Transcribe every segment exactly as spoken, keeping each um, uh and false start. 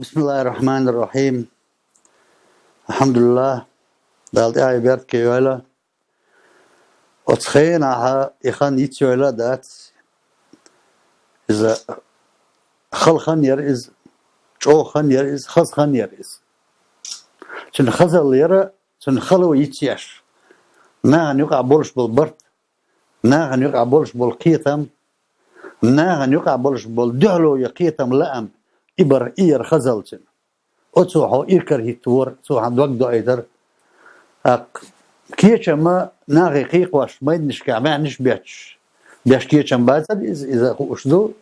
بسم الله الرحمن الرحيم. الحمد لله. Дала тӀаьхье беркате йойла. Оцу хенахь и хан йицйойла а дац. Иза хала хан яра иза, чӀогӀа хан яра иза, хаза хан яра иза. Цуьнан хазалла яра, цуьнан хало йицъеш. Нахана юкъахь болуш болу барт, нахана юкъахь болуш болу кхетам, нахана юкъахь болуш болу дуьхьало я кхетам, лаам, и бара, и яра хазалла цуьнан. Оцо хьо иракарахӀиттавора, цо хьан дог доуьйтура. ТӀаккха кечам а нахе кхайкхош, майданашкахь маьӀнаш бетташ, беш кечам бацара иза, иза хууш ду.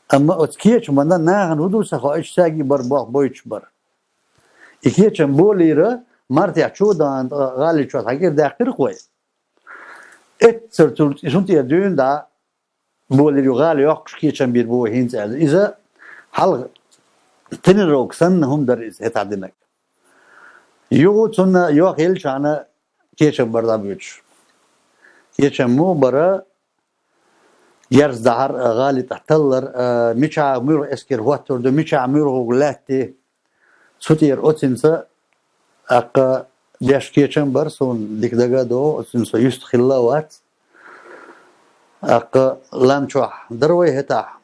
Амма оцу кечамна нахана хӀун ду ца хоуьйтуш, цаьргий бара болх бойтуш бара. И кечам болийра, мартехь чу а дан гӀали чохь хьан кӀира даьккхира-кх вай. Эццара цуьнан тӀе дуьйна дӀа болийра, ю гӀала йоккхуш кечам бийр бу вай хӀинца аьлла. Иза хьалха тренировка санна хӀума дара иза хӀетахь динарг. Юха цунна йохъеллачхьана кечам бара дӀабуьйцуш. Кечам муха бара, герз дахьар а, гӀали тӀе таллар а, мичахь муьлха эскар хӀоттор ду, мичахь муьлхарг лаьтти. Цу тӀера оцинца, тӀаккха беш кечам бара, суна дика дага а догӀу, оцинца юьстахилла а вац. ТӀаккха лан чохь дара вай хӀетахь,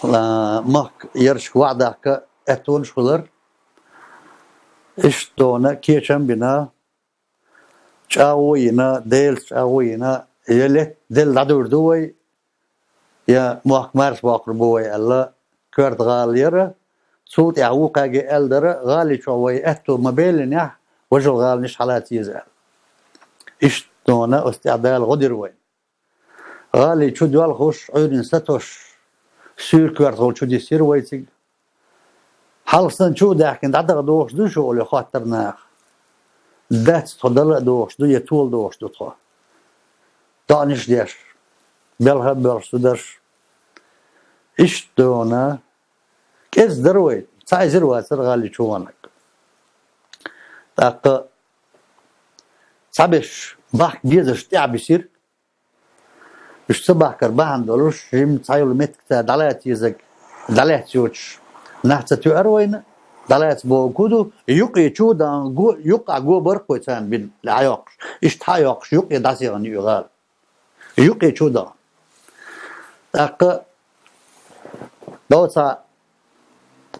а, махка яршка ваӀдаккха аьттонаш хуьлар. Иштта дона кечам бина, чӀагӀо йина, Делаца чӀагӀо йина, я летта делла дӀадуьйр ду вай, я мохк марса боккхур бу вай аьлла, коьрта гӀала яра. Цул тӀаьхьа вукхаьрга аьлла дара, гӀали чохь вай аьтто ма беллинехь, важал гӀаланаш хьалаца еза аьлла. Иштта дона оцу тӀехь Дала гӀо дира вайна. ГӀали чу доьлхуш, Ӏуьйранна сатосуш, суьйра коьртахула чу диссира вай цига. Хьалха санна чу а даьхкина, дӀадаха дохуш ду шу олий хоттар наха. Дац тхо дала а дохуш ду, я тола дохуш ду тхо. ДоӀанаш а деш, белха а боьлхуш ду дарш. Иштта дона, кӀезиг дара вай, цхьа эзар вацара гӀали чу ванарг. ТӀаккха цхьаберш бахка безарш тӀаьхьа бисира. Уьш ца бахкар бахьана долуш, жимма цхьа йолу меттиг цара дӀалаца езарг, дӀалаьцна йоцуш, нах ца тоьара вайна, дӀалаца бохург хӀун ду, юкъе чу а дан, го, юкъахь го бара-кх вай царна бина, лаьа йоккхуш. Иштта хьа а йоккхуш, юкъе дӀасехана ю и гӀала. Юкъе чу а дан. ТӀаккха доцу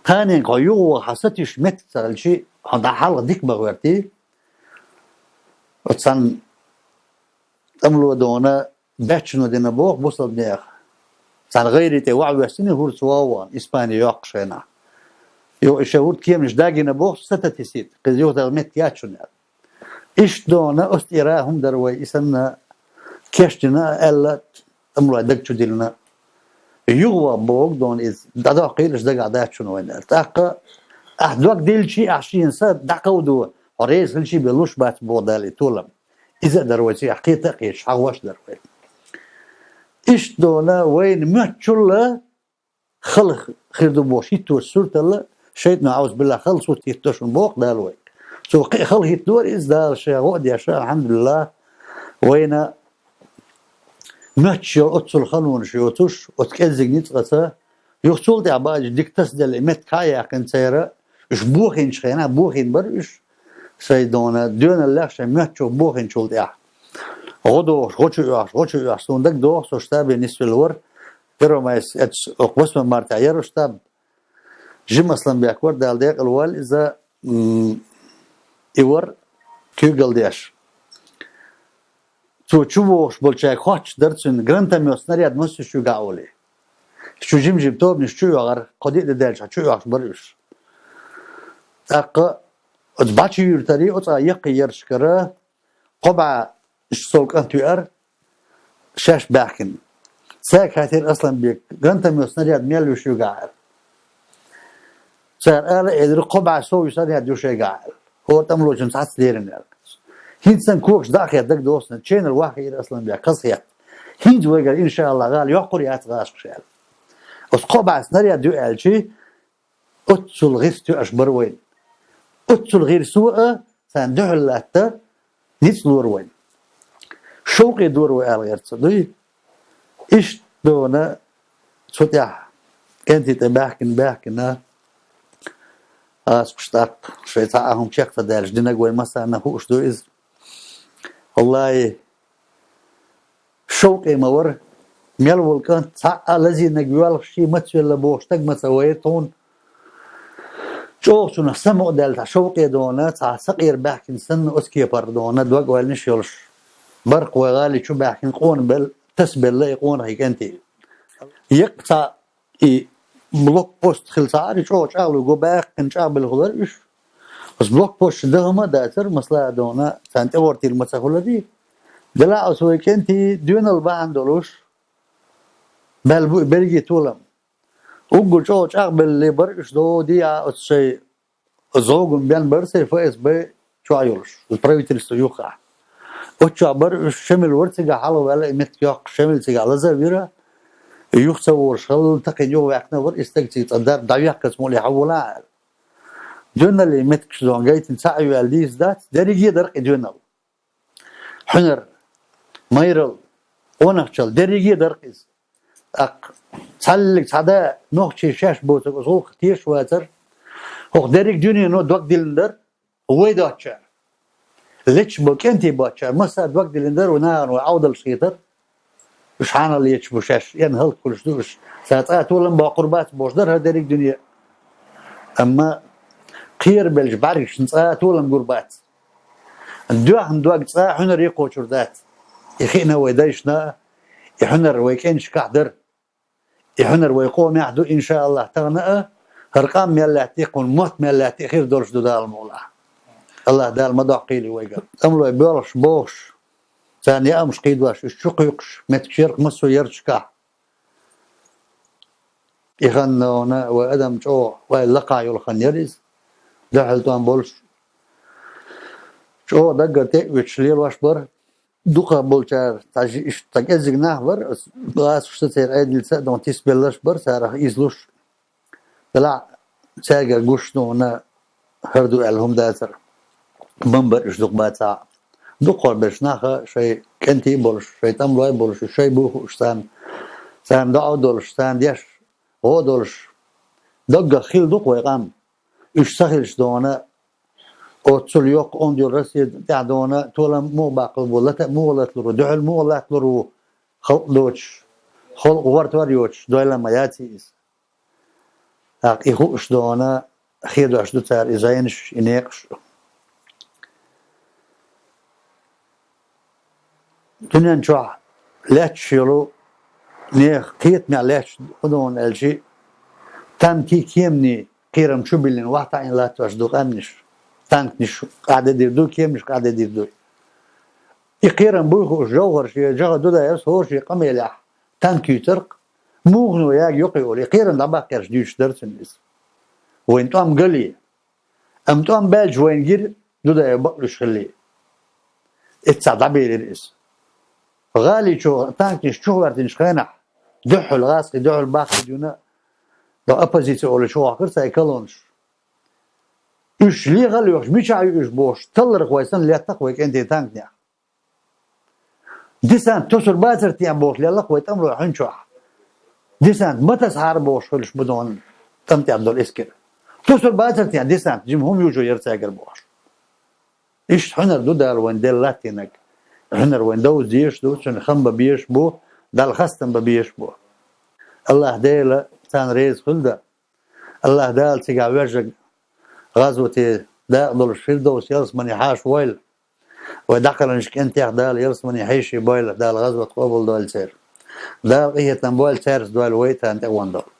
кханенга хьо юха ваха хьан сатуьйсуш меттиг ца хилчи, хьо дӀа хьалха дика ма гӀоьртий. Оцу цхьана тӀамло дона баьччано дина боху бусалба нехан. Царна гӀайре тӀе ваӀ воьссина хӀура цо а вахана, Испани йоккхуш хенахь. Юха и шайн хӀурда кеманаш дагийна боху, сататисийта, кхин юха дала меттиг яц шуна аьлла. Иштта дона оцу тӀера хӀума дара вай, и санна кечдина а аьлла, тӀамлой даг чу диллина. Юха ваха бохург дона иза, дӀадоккхийла аша дагахь дац шуна вайна аьлла. ТӀаккха ахь дог дилличи, ахь шена са дӀакховдо, хьо реза хилчи бен луш бац боху Дала и толам. Иза а дара вай цигахь, кхета а кхеташ, хьагӀош а дара вай. Иштта дона вайна моьттучул а хала хир ду бохуш хӀиттош сурталла, шайтӀано, аӀузубиллахӀ, хала сурт хӀиттадо шуна боху Дала вайга. Цо кхин а хала хӀиттадора иза, Дала шен гӀо а деш, алхьамдулиллахӀ, вайна моьттуш йолу оццул ханонаш йоцуш, оцу кӀеззиг ницкъаца, юха цул тӀаьхьа баьлча дика тасаделла и меттиг хьа а яьккхина церан, уьш бохийначу хенахь, бохийна бара уьш, шайн дона доьналлех шайн моьттучух бохийначул тӀаьхьа. ГӀо дохуш, гӀо чу оьхуш, гӀо чу оьхуш, суна дага догӀу, со штабе нисвелла вара, Первомайс эцу окху восьмой мартехь яра штаб, Жима Асланбек вара, Дала декъала войла иза, м, и вара куьйгалла деш. Цо чу вогӀуш болчаьрга хоттуш дара цуьнан, гранатомёт, снаряд массо а чуьйгахь олий. Чу жим-жим тобанаш чу оьхура, кхо-диъ де даьлча чу оьхуш бара уьш. ТӀаккха оцу бӀачу юьртарий, оцу а яккхий ярташкара кхо бӀе иштталгӀа кӀант веара, шаьш баьхкина. Цаьрга хаьттира Асланбека, гранатомёт, снаряд мел ю шуьйгахь аьлла. Цара ала а элира, кхо бӀе сов ю снаряд ю шайгахь аьлла. ХӀора тӀамлочун цхьацца лерина аьлла. ХӀинца сан когаш дӀа а хетта дага доху сан, ченара ваха хиира Асланбек, хазахетта. ХӀинца вайгара, иншааллахӀ, гӀала йоккхур яц гӀашкхаш аьлла. Оцу кхо бӀе снаряд ю аьлчи, оццул гӀирс тоьаш бара вайна. Оццул гӀирсо а царна дуьхьал латта ницкъ лора вайна. Шовкъе дора вай ала гӀерта ца дуй. Иштта дона цу тӀехь кӀентий тӀе баьхкина, баьхкина, Ас кхуштакх шоай цхьа а хӀума чекх ца даьлча, динаг вай массарна хууш ду иза. Валлахьи, шовкъе ма вара, мел волу кӀант цхьа а лазийнарг воьлхуш, ший мацвелла бохуш стаг ма ца вайра тхуна. ЧӀогӀа цунах самукъадаьлла цхьа шовкъе дона, цхьа сакъера баьхкина санна оцу кепара дона, дог ойланаш йолуш. Барх вай гӀали чу баьхкина къона белла, тасабелла и къонахий кӀентий. Еккъа цхьа и блокпост хила ца Ӏара, и чӀогӀа чӀагӀлуш го баьккхина чӀагӀбелла хилар уьш. Оцу блокпостчу даха ма а дацара, масала а дона, царна тӀегӀортийла ма ца хиларий. Делахь оцу вай кӀентий доьналла бахьана долуш, баьлла бу и берриге толам. Уггар чӀогӀа чӀагӀбелла бара уьш, догӀу дийа оцу шайн зӀоган бен бара сайн ФСБ чохь йолуш, оцу правительство юххехь. Оцу чохь бара уьш, Шамил вара цигахь хьалха ваьлла, и меттиг йоккхуш, Шамил цигахь лаза а вира, юха ца волуш, хала такхийна юха ваьккхина вара, и стаг цига цкъа дар дӀавехкац муьлхха хьан вала аьлла. Доьналлин меттигаш дона гайтина цхьаъ а ваьлла дийца дац, дерриге а дара-кх и доьналла. Хьуьнар, майралла, къонахчалла, дерриге а дара-кх иза. ТӀаккха цхьаллиг цхьа да нохчий шаьш боцург оцу гӀуллакхах тешаш вацара. ХӀокху дерриг дуьнено дог диллина дара, вай доцучара. Леташ болу кӀентий боцучара, массара дог диллина дара, вай нахана вай Ӏовдалш хетара. Уьш хьанал леташ бу шаьш, эрна хӀаллакьхуьлуш ду уьш. Цара цкъа а толам боккхур бац бохуш дара хӀара дерриг дуьне. Амма кхерабеллачу бӀаьргашна цкъа а толам гур бац. Доьхна дог цкъа а хьуьнаре кхочур дац. И хиъна вай дайшна а, и хьуьнар вай кӀенташкахь дара. И хьуьнар вай къомехь ду, иншааллахь, тахана а, хӀара къам мел лаьттий, кхунна мотт мел лаьттий хир долуш ду Дала мукъалахь. АллахӀ Дала ма доккхийла вайгара. ТӀамлой боьлхуш бохуш, царна яамаш кхийдош, уьш чу кхуьйкхуш, меттигаш яра-кх массо а ярташкахь. И хан вай адам чӀогӀа вай лакхахь йолу хан яра иза. Дуьхьал тӀом болуш, чӀогӀа даггара тӀе а оьцуш лелош бара. Дукхах болчара, цхьа жи-, иштта цхьа кӀеззиг нах бара, ас гӀазкхашца, церан Ӏедалца а дона тисабелларш бара, царах излуш. Делахь цаьргара гуш дона хӀара ду аьлла хӀума дацара. Бан бара уьш дукха бацахь а. Дукхахберш наха шайн кӀентий а болуш, шайн тӀамлой а болуш, уьш шайн бухуш царна, царна доӀа а долуш, царна деш гӀо а долуш, даггах хилла ду-кх вай къам. Уьш ца хилча дона, оццул йоккха онда йолу Россия тӀехь дона, толам муха баккхалур бу, лата а муха латалур ву, дуьхьал муха латталур ву, халкъ доцуш, халкъ гӀортор йоцуш, дойла ма яций иза. ТӀаккха и хууш дона, хедош ду цара и зӀенаш, и некъаш. Дуьнен чохь лаьтташ йолу нехан кхетамехь лаьтташ хӀун ду аьлча, танкий, кеманий кхерам чу биллина, вахтаийна латтош ду къаьмнаш. Танкнаш къахьдедийр ду, кеманаш къахьдедийр ду. И кхерам буй хууш, ЖовхӀарш, я ЖовхӀар Дудаевс хӀора шен къамелехь танк юьйцура-кх, муха яга йоккхий олу, и кхерам дӀабаккхарш дуьйцуш дара цуьнан иза. Вайн тӀом гале. Амма тӀом баьлча вайна гира Дудаев бакълуьйш хилли. Эццахь дӀабелира иза. ГӀаличо танкнаш чухӀоьртинчу хенахь, дуьхьал гӀазкхий, дуьхьал баккхий дуьйна, до оппозиция олучу вахкара цхьа и колоннаш. Уьш леха а лоьхуш, мичахь ю уьш бохуш, талларх вай санна леттах вай кӀентий танкнех. Десант тосур бацар те бохуш леллах вай тӀамлой хьуьн чохь. Десант ма тасахьара бохуш хуьлуш бу дона тӀам тӀехь долу эскар. Тосур бацар те десант, жима хӀума южо яра цаьргара бохуш. Иштта хьуьнар ду Дала вайн делла латтийнарг. Хьуьнар вайн довза дезаш ду, цуьнан хам бан безаш бу, Далла хастам бан безаш бу. АллахӀ Дела царна реза хуьлда. АллахӀ Дала цигахь вежарг гӀазоте дакъа долуш Фирдовс ялсамане хьаша войла. Вай дӀакхелхинчу кӀентех Дала ялсамане хьеший бойла, Дала гӀазот къобалдойла церан. Дала къинхетам бойла цаьрца дойла вай а, царна тӀе а ван долу.